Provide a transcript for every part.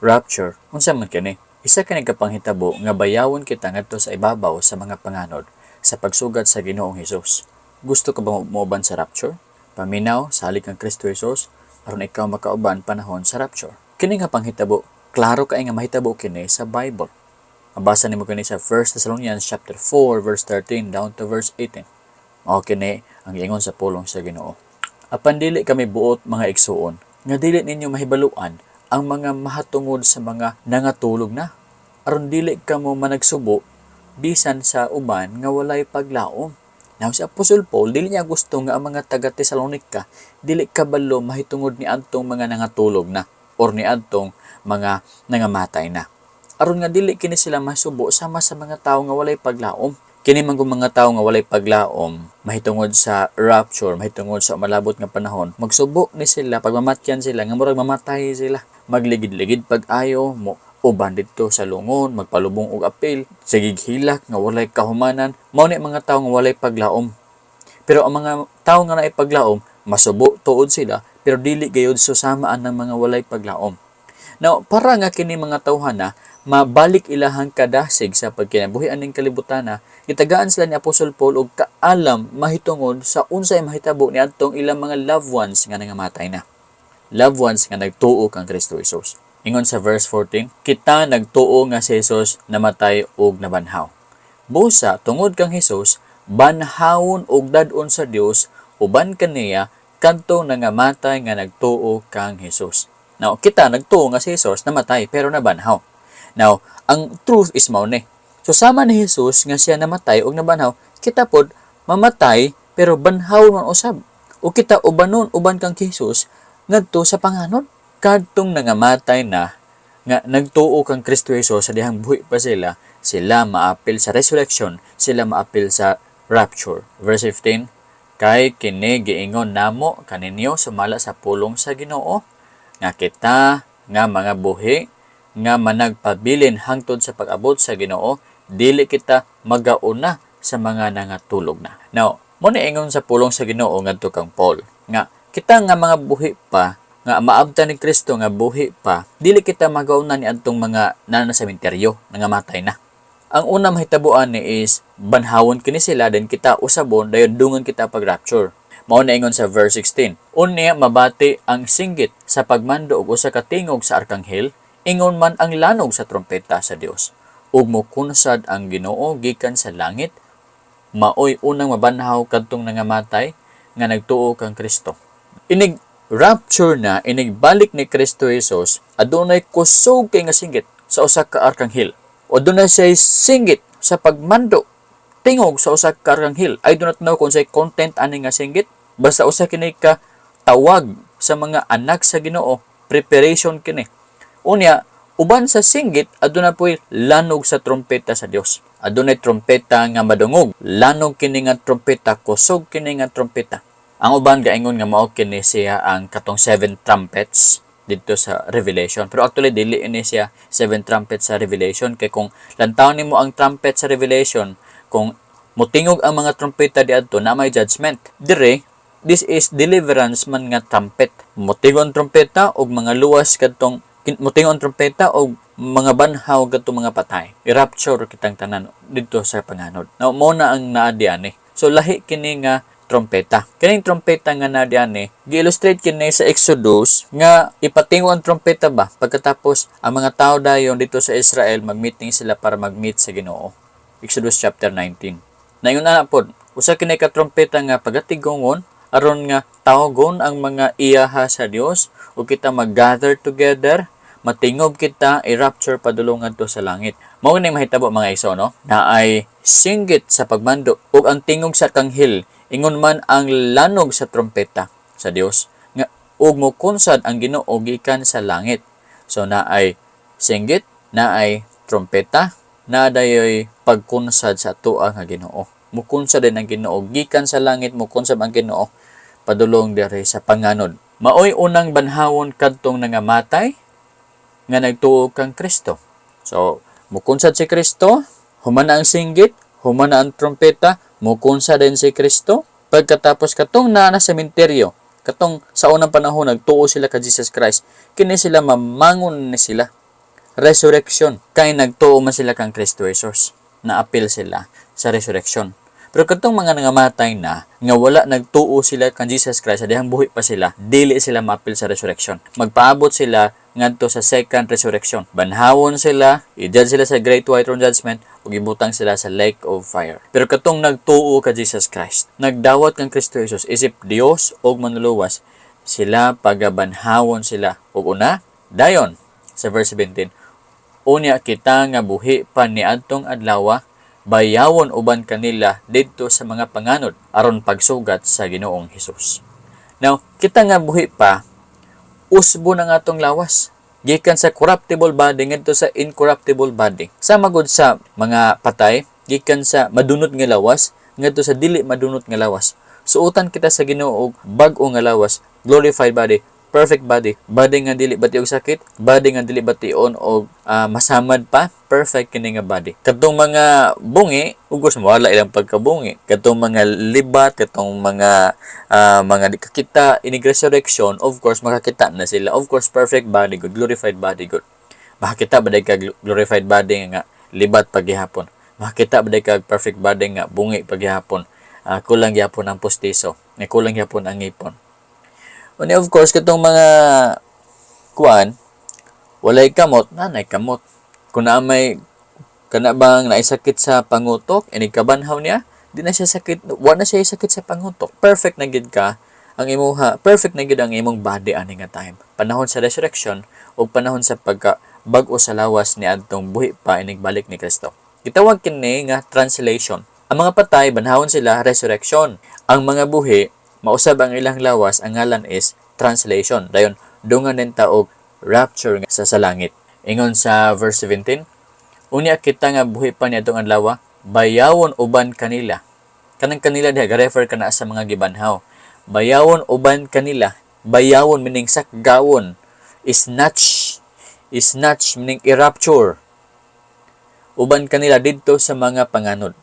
Rapture, unsa man kini? Isa kini ka panghitabo nga bayawon kita ngadto sa ibabaw sa mga panganod sa pagsugat sa Ginoong Hesus. Gusto ka ba mooban sa rapture? Paminaw, salig kang Kristo Hesus aron ikaw makauban panahon sa rapture. Kini nga panghitabo, klaro kay nga mahitabo kini sa Bible. Mabasa nimo kini sa 1 Thessalonians chapter 4 verse 13 down to verse 18. Mao kini ang giingon sa pulong sa Ginoo. Apan dili kami buot, mga igsuon, nga dili ninyo mahibaluan ang mga mahatungod sa mga nangatulog na, aron dili kamo managsubo bisan sa uban nga walay paglaom. Now, si Apostol Paul, dili niya gusto nga ang mga taga Tesalonica dili kabalo mahitungod ni adtong mga nangatulog na or ni adtong mga nangamatay na. Aron nga dili kini sila masubo sama sa mga tawo nga walay paglaom. Kini man kung mga tawo nga walay paglaom, mahitungod sa rapture, mahitungod sa umalabot nga panahon, magsubo ni sila, pagmamatyan sila, nga murag mamatay sila. Magligid-ligid pag-ayo, mo uban didto sa lungon, magpalubong og apil, sige hilak nga walay kahumanan, mao ni mga tawo nga walay paglaom. Pero ang mga tawo nga naay paglaom, masubo tuod sila, pero dili gayud susamaan ng mga walay paglaom. Now, para nga kini mga tawhana mabalik ilahang kadasig sa pagkinabuhi aning kalibutan na, gitagaan sila ni Apostol Paul og kaalam mahitungod sa unsay mahitabo ni adtong ilang mga loved ones nga nangamatay na. Loved ones nga nagtuo kang Kristo Jesus. Ingon sa verse 14, kita nagtuo nga si Jesus namatay ug nabanhaw. Busa, tungod kang Jesus, banhawon ug dad-on sa Dios uban kaniya kadtong nangamatay nga nagtuo kang Jesus. Now, kita nagtuo nga si Jesus namatay pero nabanhaw. Now, ang truth is mao ni. So sama ni Jesus nga siya namatay ug nabanhaw, kita pod mamatay pero banhaw man usab. O kita ubanon uban kang Jesus ngadto sa panganod. Kadtong nangamatay na nga nagtuo kang Kristo Jesus sa dihang buhi pa sila, sila maapil sa resurrection, sila maapil sa rapture. Verse 15, kay kini giingon namo kaninyo sumala sa pulong sa Ginoo nga kita nga mga buhi nga managpabilin hangtod sa pag-abot sa Ginoo, dili kita magauna sa mga nangatulog na. Now, mo ni ingon sa pulong sa Ginoo ngadto kang Paul nga kita nga mga buhi pa nga maabtan ni Kristo nga buhi pa, dili kita magauna ni adtong mga naa sa sementeryo, nangamatay na. Ang una mahitabuan ni is banhawon kini sila, then kita usabon, dayon dungan kita pag rapture. Mao na ingon sa verse 16. Unya mabati ang singgit sa pagmando og usa ka tingog sa arkanghel, ingon man ang lanog sa trompeta sa Dios. Ug mokunsad ang Ginoo gikan sa langit, maoy unang mabanhaw kadtong nangamatay nga nagtuo kang Kristo. Inig rapture na, inig balik ni Kristo Jesus, adunay kusog kay nga singgit sa usa ka arkanghel. O adunay siya singgit sa pagmando tingog sa usa ka arkanghel. I do not know kung unsay content ani nga singgit. Basta usa kini ka tawag sa mga anak sa Ginoo, preparation kini. Unya, uban sa singgit, aduna po'y lanog sa trompeta sa Dios. Adunay trompeta nga madungog. Lanog kini nga trompeta, kusog kini nga trompeta. Ang uban gaingon nga mao kini siya ang katong seven trumpets dito sa Revelation. Pero actually dili ini siya seven trumpets sa Revelation kay kung lantawon nimo ang trumpet sa Revelation, kung mutingog ang mga trompeta diadto na may judgment. Dire, this is deliverance man nga trumpet. Mutingog ang trompeta og mga luwas kadtong mutingog ang trompeta og mga banhaw kadtong mga patay. I-rapture kitang tanan didto sa panganod. Now, mo na ang naa diani. So lahi kini nga trompeta. Kining trompeta nga naa diani, gi-illustrate kini sa Exodus nga ipatingog ang trompeta ba pagkatapos ang mga tao dayon dito sa Israel mag-meeting sila para mag-meet sa Ginoo. Exodus chapter 19. Naingon na pod, usa kini ka trompeta nga pagatigongon aron nga tawgon ang mga iyaha sa Dios ug kita mag-gather together, matingob kita, i-rapture padulong ngadto sa langit. Mao ni mahitabo, mga igsoon, no? Na ay singgit sa pagmando ug ang tingog sa arkanghel, ingon man ang lanog sa trompeta sa Dios nga ug mokunsad ang Ginoo gikan sa langit. So na ay singgit, na ay trompeta, na dayoy pagkunsad sa atoa nga Ginoo. Mukunsad din ang Ginoo gikan sa langit, mukunsad ang Ginoo padulong diri sa panganod. Maoy unang banhawon kadtong nangamatay nga nagtuo kang Kristo. So, mukunsad si Kristo, human na ang singgit, human na ang trompeta, mukunsad din si Kristo. Pagkatapos katong naa na sa sementeryo, katong sa unang panahon nagtuo sila ka Jesus Christ, kini sila mamangon ni sila. resurrection. Kay nagtuo man sila kang Kristo Jesus. Naapil sila sa resurrection. Pero katong mga nangamatay na, nga wala nagtuo sila kang Jesus Christ, sa dihang buhi pa sila, dili sila maapil sa resurrection. Magpaabot sila ngadto sa second resurrection. Banhawon sila, i-judge sila sa Great White Throne Judgment, ug ibutang sila sa lake of fire. Pero katong nagtuo ka Jesus Christ, nagdawat kang Kristo Jesus, isip Dios ug Manluluwas, sila pagabanhawon sila. Ug una, dayon, sa verse 17, "Unya kita nga buhi pa niadtong adlaw, bayawon uban kanila didto sa mga panganod aron pagsugat sa Ginoong Hesus." Now, kita nga buhi pa, usbo na nga atong lawas. Gikan sa corruptible body ngadto sa incorruptible body. Sama gud sa mga patay, gikan sa madunot nga lawas ngadto sa dili madunot nga lawas. Suotan kita sa Ginoo og bag-o nga lawas, glorified body, perfect body, body nga dili bati og sakit, body nga dili bation og masamad pa, perfect kini nga body. Katong mga bungi, ugos mawala ilang pagkabungi. Katong mga libat, katong mga di kakita inig resurrection, of course makakita na sila. Of course, perfect body good, glorified body good. Makakita ba kag glorified body nga libat paghihapon? Makakita ba kag perfect body nga bungi paghihapon? Kulang gyapon ang postiso, nga kulang gyapon ang ngipon. Unya, of course, katong mga kuan, walay kamot, nanay kamot. Kung naa may kana bang naisakit sa pangutok, inig kabanhaw niya, di na siya sakit, wa na siya sakit sa pangutok. Perfect na gid ka ang imuha, perfect na gid ang imong body ani nga time. Panahon sa resurrection ug panahon sa pagka bag-o sa lawas ni adtong buhi pa inig balik ni Kristo. Gitawag kini nga translation. Ang mga patay, banhawon sila, resurrection. Ang mga buhi, mausab ang ilang lawas, ang ngalan is translation. Dayon, dungan din ta og rapture nga sa langit. Ingon sa verse 17, "Unya kita nga buhi pa niadtong adlaw, bayawon uban kanila." Kanang kanila diha ga-refer kana sa mga gibanhaw. Bayawon uban kanila. Bayawon meaning sakgawon. Snatch. Snatch meaning i-rapture. Uban kanila didto sa mga panganod.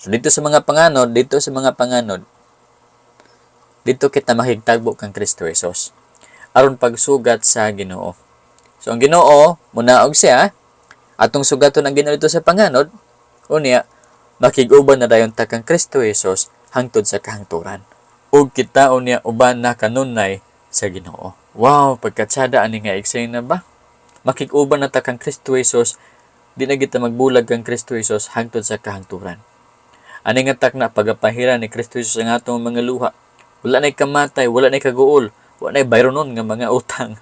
So dito sa mga panganod, dito sa mga panganod, dito kita makigtagbo kang Kristo Jesus aron pagsugat sa Ginoo. So ang Ginoo munaog siya, atong sugaton ang Ginoo dito sa panganod, unya makig-uban na dayon ta kang Kristo Jesus hangtod sa kahangturan. Ug kita unya uban na kanunay sa Ginoo. Wow, pagkatsada ani nga eksena ba? Makig-uban na ta kang Kristo Jesus, di na kita magbulag kang Kristo Jesus hangtod sa kahangturan. Ani nga takna, pagapahira ni Kristo Jesus ang atong mga luha. Wala na'y kamatay, wala na'y kaguol, wala na'y bayronon nga mga utang.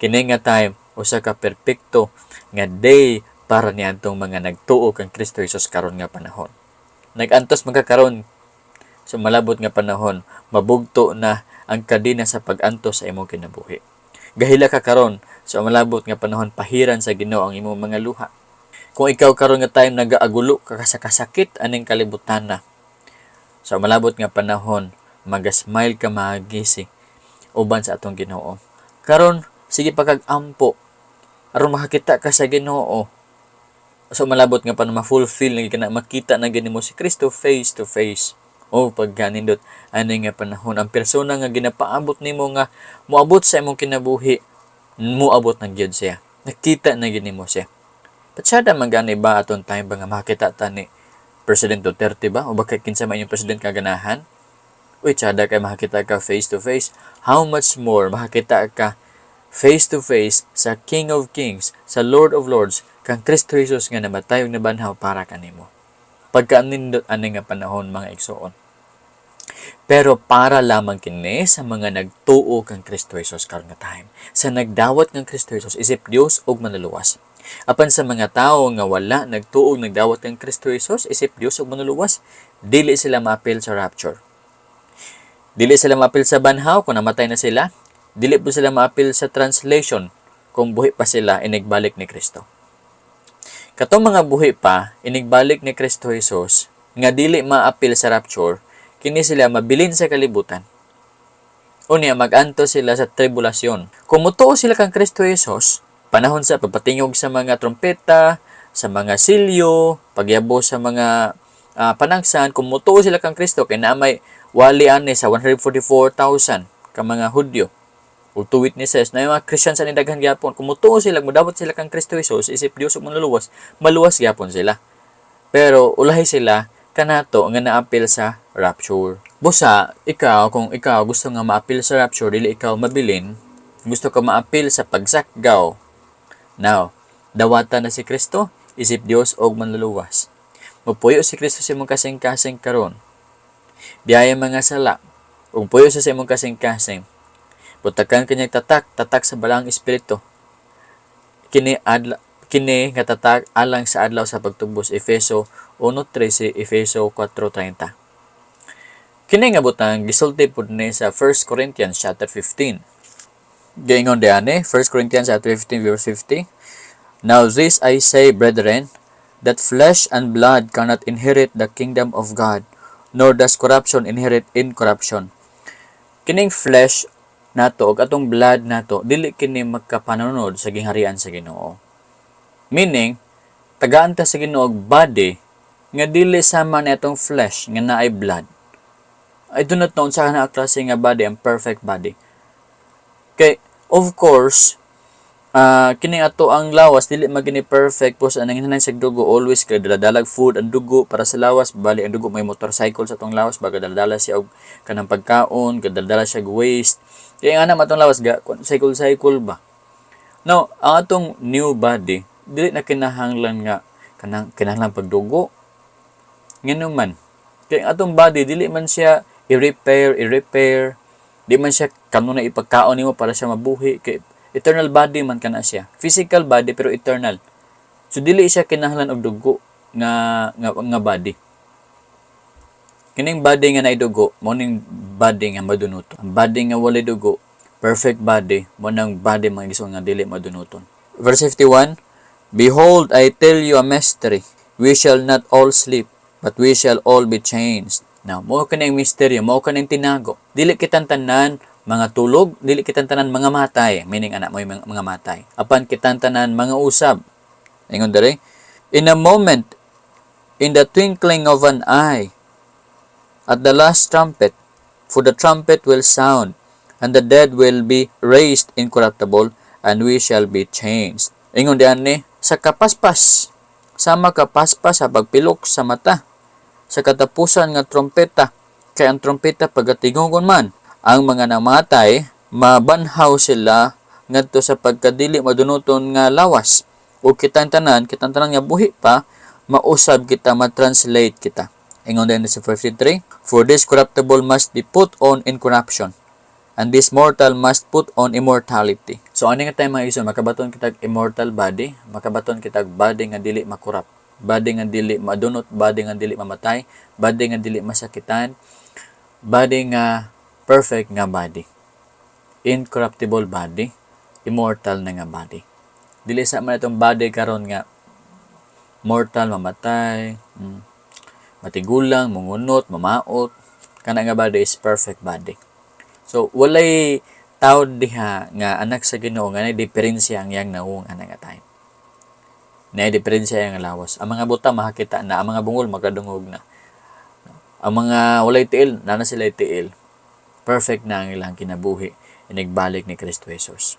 Kini nga time, usa ka perpekto nga day para niadtong mga nagtuo kang Kristo Jesus karon nga panahon. Nag-antos man ka karon sa malabot nga panahon, mabugto na ang kadena sa pag-antos sa imong kinabuhi. Gahila ka karon sa malabot nga panahon, pahiran sa Ginoo ang imong mga luha. Kung ikaw karon nga time nagaagulo ka sa kasakit aning kalibutan na, sa malabot nga panahon, maga-smile ka, magising uban sa atong Ginoo. Karon sige pa kag ampo aron makakita ka sa Ginoo. So malabot nga panahon, ma-fulfill na kana, makita na gani mo si Kristo face to face. Oh, pagkanindot ani nga panahon, ang persona nga ginapaabot nimo nga moabot sa imong kinabuhi, moabot na gyud siya. Nakita na gyud nimo siya. Patsada man gani ba aton time ba nga makita ta ni President Duterte ba o bakit kinsa man inyong president ka ganahan? Uy, tsada kay makakita ka face to face. How much more makakita ka face to face sa King of Kings, sa Lord of Lords, kang Kristo Jesus nga namatay ug nabanhaw para kanimo. Pagkaanindot ani nga panahon, mga igsoon. Pero para lamang kini sa mga nagtuo kang Kristo Jesus karon nga time. Sa nagdawat kang Kristo Jesus isip Dios ug Manluluwas. Apan sa mga tawo nga wala nagtuo ug nagdawat kang Kristo Jesus isip Dios ug Manluluwas, dili sila maapil sa rapture. Dili sila maapil sa banhaw kung namatay na sila. Dili po sila maapil sa translation kung buhi pa sila inigbalik ni Kristo. Katong mga buhi pa inigbalik ni Kristo Jesus nga dili maapil sa rapture, kini sila mabilin sa kalibutan. Unya mag-anto sila sa tribulasyon. Kung mutuo sila kang Kristo Jesus, panahon sa pagpatingog sa mga trompeta, sa mga silyo, pagyabo sa mga panagsan, kung mutuo sila kang Kristo, kay naa may wali ani sa 144,000 ka mga Hudyo. O two witnesses na yung mga Christian sa daghan gyapon, kung mutuo sila, mudawat sila kang Kristo Jesus isip Dios ug manluluwas, maluwas gyapon sila. Pero ulahi sila kanato nga naapil sa rapture. Busa ikaw, kung ikaw gusto nga maapil sa rapture, dili ikaw mabilin, gusto ka maapil sa pagsakgaw. Now, dawata na si Kristo isip Dios og manluluwas. Mupuyo si Kristo sa imong kasing-kasing karon. Biyaya mga sala. Ug puyo sa imong kasing-kasing. Butakan kanyang tatak, tatak sa Balaang Espiritu. Kini nga tatak alang sa adlaw sa pagtubos, Efeso 1:13, Efeso 4:30. Kini nga butang gisulti pud ni sa 1 Corinthians chapter 15. Giingon diani, 1 Corinthians chapter 15 verse 50. "Now this I say, brethren, that flesh and blood cannot inherit the kingdom of God, nor does corruption inherit incorruption." Kining flesh nato ug atong blood nato, dili kini magkapanunod sa gingharian sa Ginoo. Meaning, tagaan ta sa Ginoo og body nga dili sama ni atong flesh nga naay blood. I do not know unsa kana klase nga body ang perfect body. Kay of course, kini ato ang lawas dili man gini perfect po sa nanghinay sa dugo, always kay daladalag food ang dugo para sa lawas. Bali ang dugo may motorcycle sa atong lawas baga, daladala siya og kanang pagkaon, kadala siya og waste. Kaya nga na atong lawas ga cycle cycle ba. No, ang atong new body dili na kinahanglan nga kanang kinahanglan pagdugo. Ngano man? Kay ang atong body dili man siya i-repair, i-repair. Di man siya kanunay ipagkaon nimo para siya mabuhi, kay eternal body man kana siya. Physical body pero eternal. So dili siya kinahanglan og dugo nga body. Kining body nga naay dugo, mao ning body nga madunuton. Ang body nga walay dugo, perfect body, mao nang body, mga igsoon, nga dili madunuton. Verse 51, "Behold, I tell you a mystery. We shall not all sleep, but we shall all be changed." Now, mao kani ang misteryo, mao kaning tinago. Dili kitang tanan mga tulog, dili kitang tanan mga matay, meaning anak mo yung mga matay. Apan kitang tanan mga usab. Ingon diri, "In a moment, in the twinkling of an eye, at the last trumpet, for the trumpet will sound, and the dead will be raised incorruptible, and we shall be changed." Ingon diyan ni, sa kapaspas, sama kapaspas sa pagpilok sa mata, sa katapusan nga trompeta, kay ang trompeta pagatingogon man, ang mga namatay, mabanhaw sila ngadto sa pagkadili madunuton nga lawas. O kitang tanan nga buhi pa, mausab kita, matranslate kita. Ingon din sa 53, "For this corruptible must be put on incorruption, and this mortal must put on immortality." So ani nga time, mga igsoon, makabaton kitag immortal body, makabaton kitag body nga dili makurap, body nga dili madunot, body nga dili mamatay, body nga dili masakitan, body nga perfect nga body. Incorruptible body, immortal na nga body. Dili sa man itong body karon nga mortal, mamatay, matigulang, mungunot, mamaot. Kana nga body is perfect body. So walay tawod diha nga anak sa Ginoo nga nay diferensya ang iyang nawong ana nga time. Nay diferensya ang lawas. Ang mga buta makakita na, ang mga bungol makadungog na. Ang mga walay tiil, naa na sila tiil. Perfect na ang ilang kinabuhi inigbalik ni Kristo Jesus.